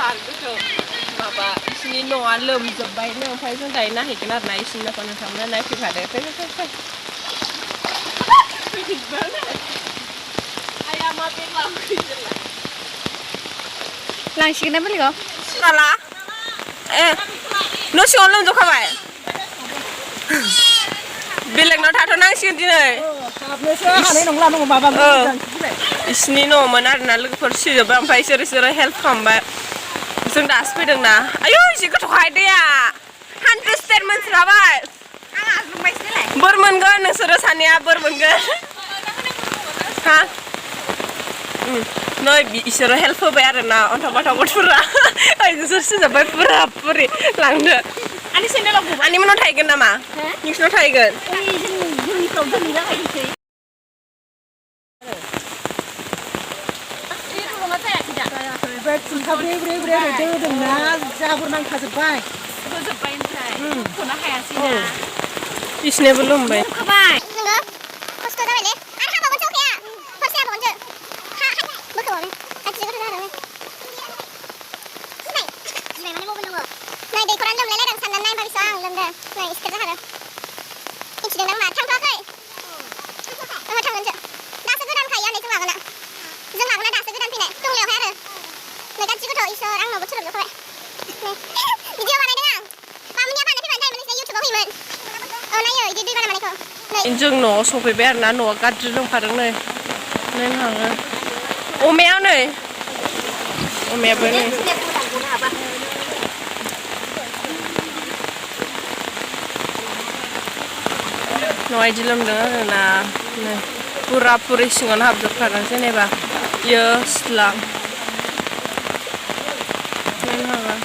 านก็คือมาชิ้นนี้นัวเริ่มจะใบเนื้อไฟตั้งแต่น่าเห็นขนาดไหนชิ้นละคนทำได้ไหนคือผ่าได้ไปถึงบ้านเลยอายามาเป็นลำคือจะไรลางชิคได้ไหมลิโก้นั่นละนู้ชวนเริ่มจะเข้าไปบิลเล็กน้องท่าทนั่งชินที่ไหนครับเนี่ยเชื่อหาในหนองลาหนองบาบาอิสนี่โนมันอะไรนะลูกคนชื่อจะแบบไปเชื่อเฮลฟ์คอมแบบซึ่งดัสไปดึงนะอายุชิก็ถอยได้อ่ะฮันต์สเตนมันสระบายลงไปสิแหละบอร์มันกันนักสุรสานีบอร์มันกันฮะน้อยบิเชื่อเฮลฟ์ไปอะไรนะอันทำมาทำกุศลไอ้สุดจะไปปราบปริหลังเด้ออันนี้เส้นเดียวกับอันนี้มันน้องไทยกันนะมายิ่งน้องไทยกันนี่ตรงนี้แล้วไอ้ที่เบรกสิครับเบรกเดี๋ยวดึงนะจะบุญนั่งขาจะไปก็จะไปใช่คนละแห่สินะอิสเนบลุ่มไปเข้าไปนึกコストダメねあれハーバーもちょけやこっちはもんじゅ僕もねあっちがとだろうねない지금만해먹는거 나이 데이코란 좀 레레랑 산난 나이 바비상 런데 나이 스케줄 하러 인치는 낭마 탕파클 탕은저 나스그단 가이안에 좀 와거나 좀 와거나 나스그단 피네 똥려 하르 내가 찍어도 있어 랑 너무 추럽 요거래 네 미디어 만에 그냥 마무냐 반에 피만 달면 내 유튜버 힘은 나요 이제 늘 가나 마니까 อินจึงหนูส่งไปแบบนั้นหนูกัดจุดลงพัดเลยเล่นหางเลยโอแมวหน่อยโอแมวไปเลยน้อยจิลมเด้อนะเนี่ยปูราปูริสิงห์นับจุดพัดนั่นใช่ไหมบ้าเยอะสลังเล่นหางเลย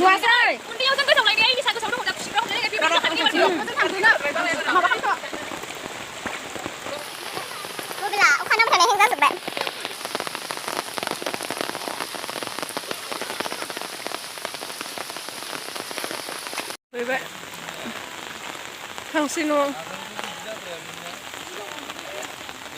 รัวใช่คนเดียวจังก็ส่งอะไรดีดิฉันก็ส่งทุกคนจะชิบเราเลยไงพี่เราทำที่มันเดียวจะทำที่นั่นมาบ้านก็รู้เวลาเอาข้าวน้ำทะเลแห้งก็สุดแบบไปแบบทางซินวง